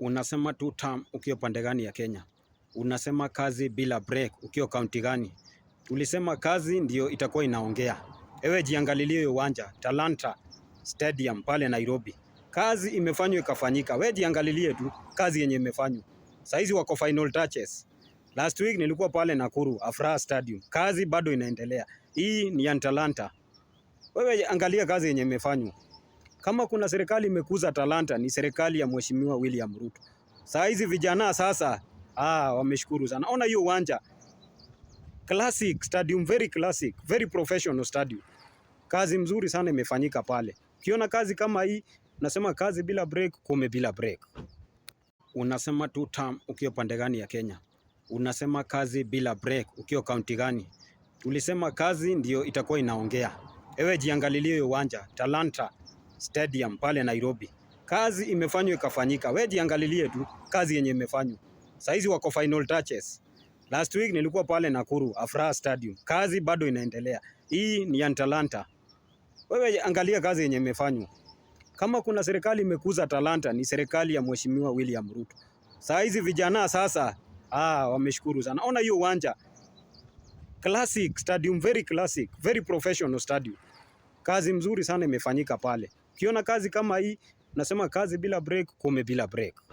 Unasema two term ukiwa pande gani ya Kenya? Unasema kazi bila break ukiwa kaunti gani? Tulisema kazi ndio itakuwa inaongea. Ewe jiangalilie hiyo uwanja Talanta Stadium pale Nairobi. Kazi imefanywa ikafanyika. Wewe jiangalilie tu kazi yenye imefanywa. Saizi wako final touches. Last week nilikuwa pale Nakuru, Afraha Stadium. Kazi bado inaendelea. Hii ni ya Talanta. Wewe angalia kazi yenye imefanywa. Kama kuna serikali imekuza talanta ni serikali ya Mheshimiwa William Ruto. Saa hizi vijana sasa wameshukuru sana. Ona hiyo uwanja. Classic stadium, very classic, very professional stadium. Kazi mzuri sana imefanyika pale. Ukiona kazi kama hii, nasema kazi bila break, kume bila break. Unasema two term ukiwa pande gani ya Kenya? Unasema kazi bila break ukiwa kaunti gani? Tulisema kazi ndio itakuwa inaongea. Ewe jiangalilie hiyo uwanja Talanta Stadium pale Nairobi. Kazi imefanywa ikafanyika. Wewe jiangalilie tu kazi yenye imefanywa. Saizi wako final touches. Last week nilikuwa pale Nakuru, Afraha Stadium. Kazi bado inaendelea. Hii ni ya Talanta. Wewe angalia kazi yenye imefanywa. Kama kuna serikali imekuza talanta ni serikali ya Mheshimiwa William Ruto. Saa hizi vijana sasa wameshukuru sana. Ona hiyo uwanja. Classic stadium, very classic, very professional stadium. Kazi mzuri sana imefanyika pale. Ukiona kazi kama hii, nasema kazi bila break, kume bila break.